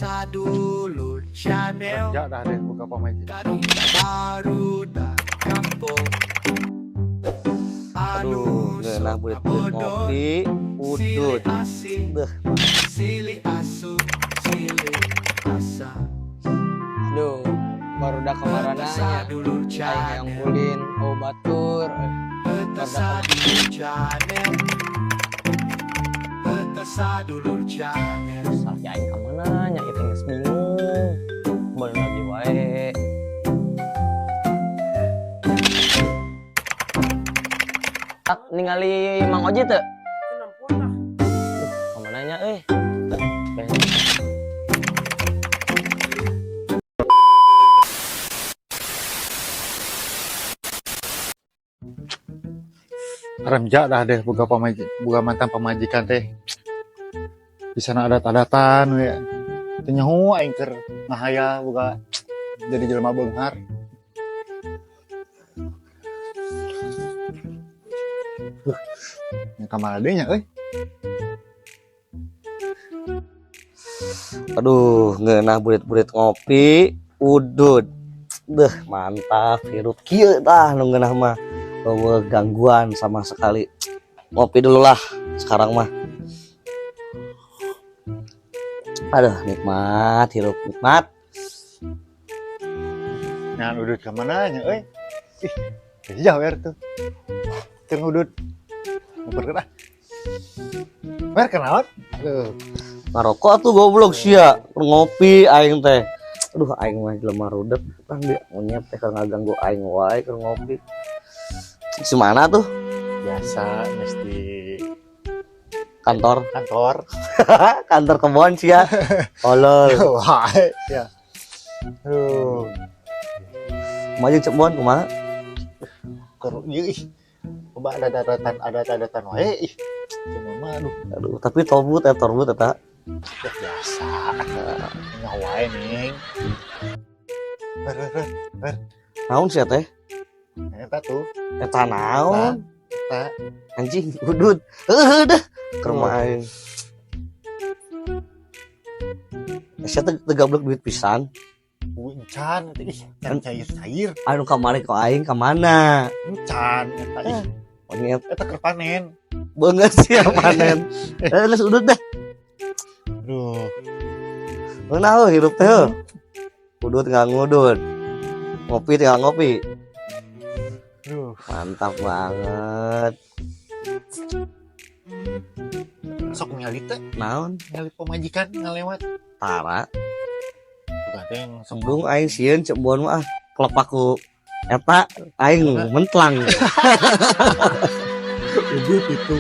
Sadulur Channel. Kerja dah deh buka pamajikan. Barudak kampung. Aduh, geunah burit-burit ngopi, udut. Silih asih, Beuh, silih asuh, silih asah. Aduh, barudak kemarananya. Sadulur Aing hayang Channel. ulin, oh batur. Peta Sadulur Channel. Peta Sadulur Channel. Salaki aing ka mana nya ieu teh geus bingung. Bener lagi wae. Tak ningali Mang Oji teu? Ka mana nya euy? Remja dah deh buka pamajikan, buka mantan pamajikan teh. Di sana adat-adatan we. Teu nyaho aing keur ngahayal buka jadi jelema beunghar. Nya kamana deui nya euy? Aduh, ngeunah burit-burit ngopi, udut. Beuh, mantap hirup kieu tah nu ngeunah mah. Eueuh gangguan sama sekali. Ngopi dulu lah sekarang mah. Aduh, nikmat hirup, nikmat. Nya udut ka mana nya euy? Ih, jauh er tuh. Keur ngudut. Ngumpulkeun ah. Wer kenaon? Aduh, Ngarokok tuh goblok sia, ngopi aing teh. Aduh, aing mah jelema rudet kan dia monyet teh keur ngaganggu aing wae keur ngopi. Si mana tuh? Biasa mesti Kantor. Kantor. Kantor kebon sia. Tolol. Wah, ya. Aduh, Maju cek bon kumaha? keur ieu ih. Coba ada adat-adatan wae ih. Cuma mah aduh, Aduh, tapi tobut ya torbut eta. Ya biasa. Nyawa wae ning. Wer wer wer wer. Naon sia teh? Eta tuh, Eta naon? Eta. Anjing udut. Heuh dah. Keur rumah aing. Sia teh teu gablek duit pisan. Encan eta ih, can cair-cair. Anu kamari ku aing ka mana? Encan eta ih. Monyet Eta keur panen. Banget sih panen. Eh, geus udut dah. Aduh, Ngeunah heuh hirup teh heuh. Udut nggak ngudut. Ngopi tinggal ngopi. Aduh. Mantap banget. Sok ningali teh, Naon? Ningali pamajikan ngalewat. Tara. Bukan teh yang sok Embung aing sieun cek bon mah ah. Kelepaku eta aing mentlang. Udut itu.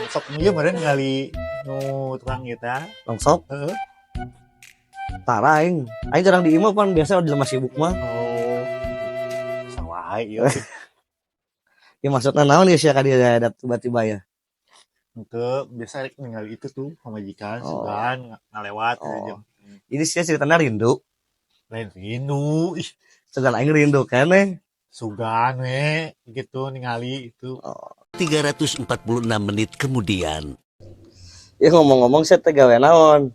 Sok ieu meureun ningali nu tukang ieu teh. Langsung Heeh. tara aing. Aing jarang di imah pan biasa jelema sibuk mah. Oh. Sawai ieu. Ya maksudna naon ya sia ka dieu ada tiba-tiba ya. Henteu, biasa rek ningali itu tuh pamajikan Oh. sugan ngalewat Oh. aja. Ini sia ceritanya rindu. Lain rindu, ih, Sugan aing rindu keneh. Sugan we gitu ningali itu. 346 menit kemudian. Ya ngomong-ngomong sia teh gawe naon?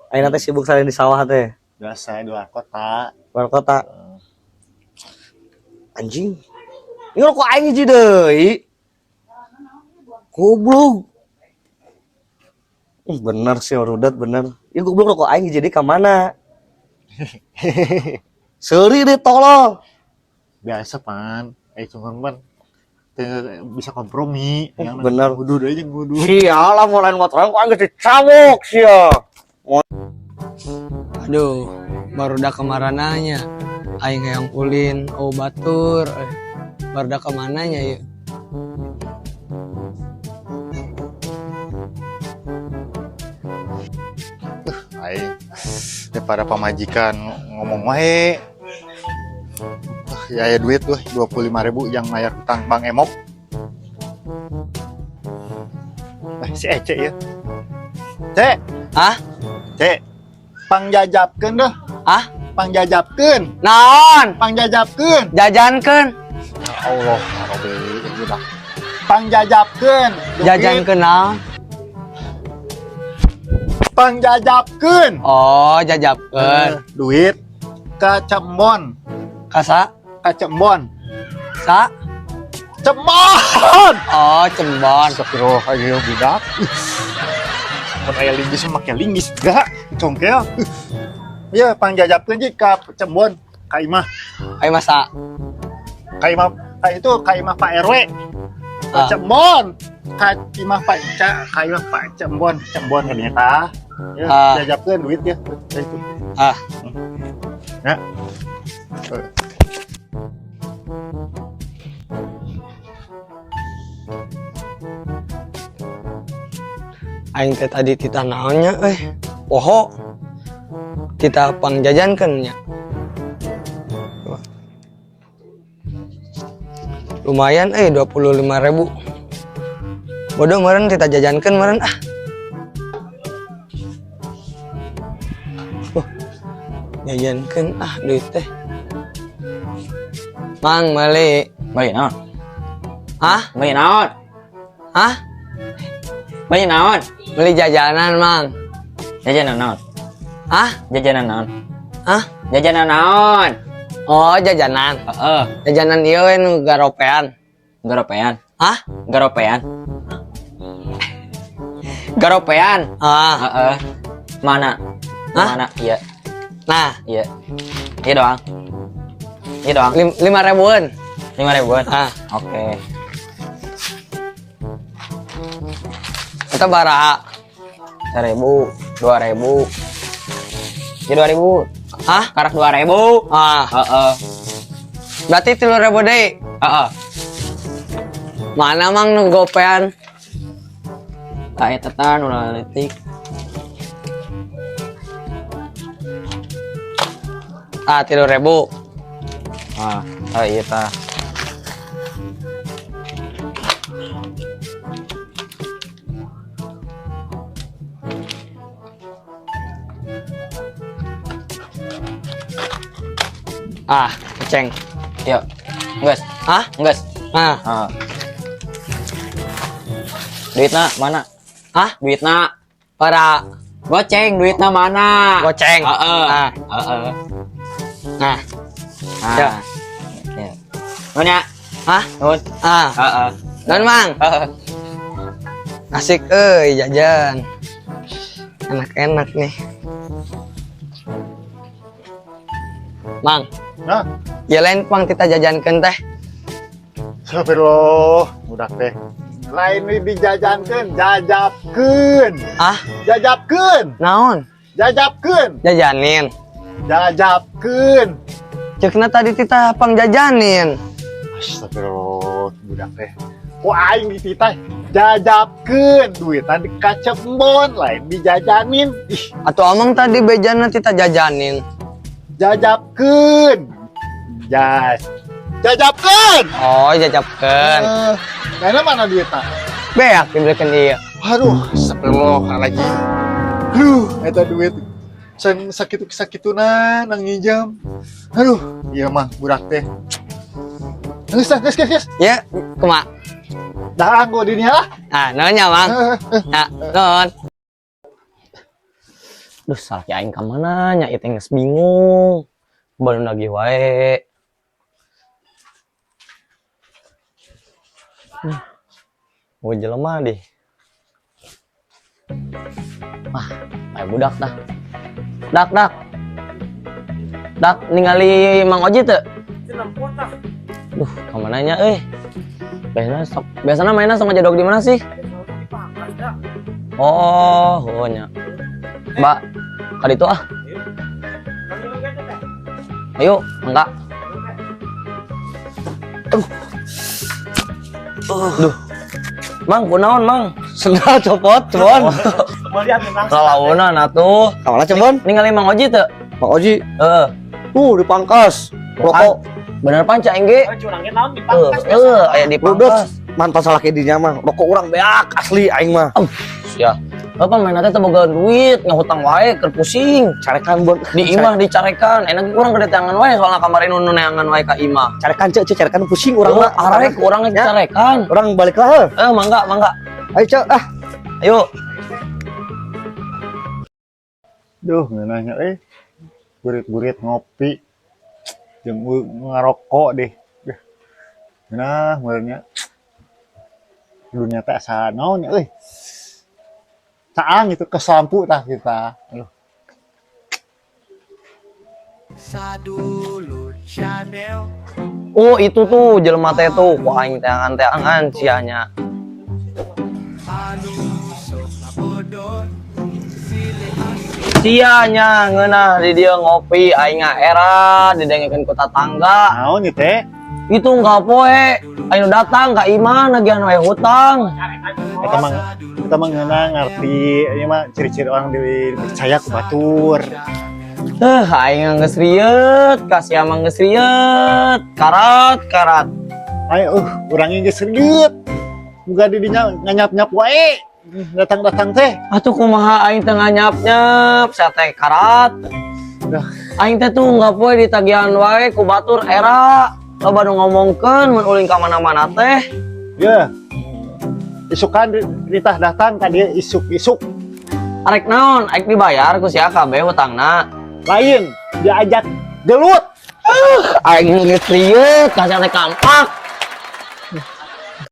Aing teh sibuk sare di sawah teh. Biasa di luar kota. Luar kota. Anjing. Ini rokok aing hiji deui. Goblok. Ih, bener sih rudet bener. Ya goblok rokok aing hiji deui ka mana? Seuri deh tolol. Biasa pan, eh cuman pan teu bisa kompromi. Oh, Yang bener. Ngudud aja ngudud. Sial lah mau lain motor kok aing geus dicabok sia. Aduh, barudak kemarananya. Aing hayang ulin, oh batur. Barudak kemananya ya? Aing daripada pamajikan ngomong wae. Ah, ya ya duit tuh 25.000 yang bayar hutang Bank Emok. Eh, si Ece ya. Cek. Hah? Cek. Pangjajapkeun dah. Hah? Pangjajapkeun. Naon? Pangjajapkeun. Jajankeun. Ya Allah, ya Rabbi, ya udah. Pangjajapkeun. Duit. Jajankeun naon? Pangjajapkeun. Oh, jajapkeun. Duit ka Cembon. Ka sa? Ka Cembon. Sa? Cembon. Oh, Cembon. Astagfirullah, ayo budak. Mun aya linggis mah make linggis gak congkel. Ya, pangjajapkeun ji ka Cembon, ka imah. Ayo masa. Ka imah, ka itu ka imah Pak RW. Ka Ah. Cembon. Ka imah Pak Ca, ka imah Pak Cembon, Cembon katanya tah. Ya, Ah. jajapkeun duit ya. Ya itu. Ah. Ya. Aing teh tadi titah naonnya euy. Poho. Titah pangjajankeun nya. Coba. Lumayan 25.000. Bodoh meureun titah jajankeun meureun ah. Jajankeun ah duit teh. Mang meuli. Meuli naon? Hah? Meuli naon? Hah? Meuli naon? Beli jajanan, Mang. Jajanan naon? Hah? Jajanan naon? Hah? Jajanan naon? Oh, jajanan. Heeh, Jajanan ieu we nu garopean. garopean. Hah? Garopean. Garopean. Ah, Heeh. Mana? Hah? Mana? Iya, nah, iya. Iya doang. Iya doang. 5 ribuan. 5 ribuan. Ah, Oke. Eta baraha? 1.000, 2.000. Ya 2.000. Hah? Karak 2.000. Ah, Heeh. Berarti 3.000 deui. Heeh. Mana Mang nu gopean? Tah eta tah nu leutik. Ah, 3.000. Ah, oh iya tah. Ah, ceng. Yuk. Geus, Hah? Geus. Ah, Ah. Duitna mana? Hah? Duitna. Para Goceng, duitna mana? Goceng. Heeh. Ah. Heeh. Nah, Ah. Ya. Ya. Nuhun ya. Hah? Nuhun. Ah, Heeh. Nuhun, Mang. Heeh. Asik euy jajan. Enak-enak nih. Mang, Nah, ya lain pang kita jajankeun teh. Astagfirullah, budak teh. Lain ini dijajankeun, jajapkeun. Ah, Jajapkeun, naon? Jajapkeun, Jajanin. Jajapkeun. Ceukna tadi titah pang jajanin. Astagfirullah, budak teh. Ku aing dititah jajapkeun, duitan di kacembon, lain dijajanin. Ih, Atau omong tadi bejana titah jajanin. Jajapkeun. Jajapkeun. Oh, jajapkeun. Eh, mana mana duitna? Beak dibelikan ieu. Aduh, astagfirullah lagi. Aduh, eta duit. Can sakit sakituna nang ngijam. Aduh, iya mah budak teh. Geus, geus, geus, geus. Ya, kumaha? Dah anggo di dinya lah. Ah, nuhun nya, Mang. Nah, nuhun. Duh, salah aing ka mana nya ieu teh geus bingung. Baru nagih wae. Oh, jelema deh. Wah, aya budak dah. Dak, dak. Dak, ningali Mang Oji teu? Duh, ka mana nya euy? Biasanya sok biasanya mainnya sok ngajadog di mana sih? Oh, oh nya. Mbak, kali itu ah. Ayo, enggak. Aduh. Duh. Mang, kunaon, Mang? Sendal copot, Cebon. Kalaunan atuh. Kamana, Cebon? Ningali Mang Oji teu? Mang Oji, Heeh. tuh di pangkas. Rokok. Bener panca engge. Heeh, heeh, aya di Udah, pangkas. mantan salah ke dinya mah. Rokok urang beak asli aing mah. Ya. Apa main teh boga duit, ngahutang wae keur pusing. Carekan, Bon. Di imah dicarekan, enak kurang gede tangan wae soalnya kamari nu neangan wae ka imah. Carekan cek, cek carekan pusing urang Urang mah. arek urang dicarekan. Urang balik lah. Heuh. Eh, mangga, mangga. Ayo cek ah. Ayo. Duh, ngeunahnya eh. Burit-burit ngopi. Jeung ngarokok deh. Duh. Ngeunah meureun nya. Dunia teh asa naon ya euy. Caang itu kesampu tah kita. Aduh. Sadulur Channel. Oh, itu tuh jelema teh tuh, ku aing teangan-teangan sianya. Anu sok ngabodor. Silih asih. Sianya ngeunah di dieu ngopi, aing era didengekeun ku tatangga. Naon ieu teh? Itu nggak poe, aing nu datang ka imah nagihan we hutang. Eta mah ngeunah ngarti ieu mah ciri-ciri orang dipercaya ku batur. Eh, aing geus rieut, ka sia mah geus rieut, karat karat. Ayo, urang geus rieut. Muga di dinya nganyap-nyap wae. Datang-datang teh. Atuh kumaha aing teh nganyap-nyap, sia teh karat. Dah. Aing teh tuh nggak poe ditagihan wae ku batur era. Loba nu ngomongkeun mun ulin ka mana-mana teh. Ya. Isukan ditah datang ka dieu isuk-isuk. Arek naon? Arek dibayar ku sia kabeh hutangna. Lain diajak gelut. Aing geus rieut, ka sia teh kampak.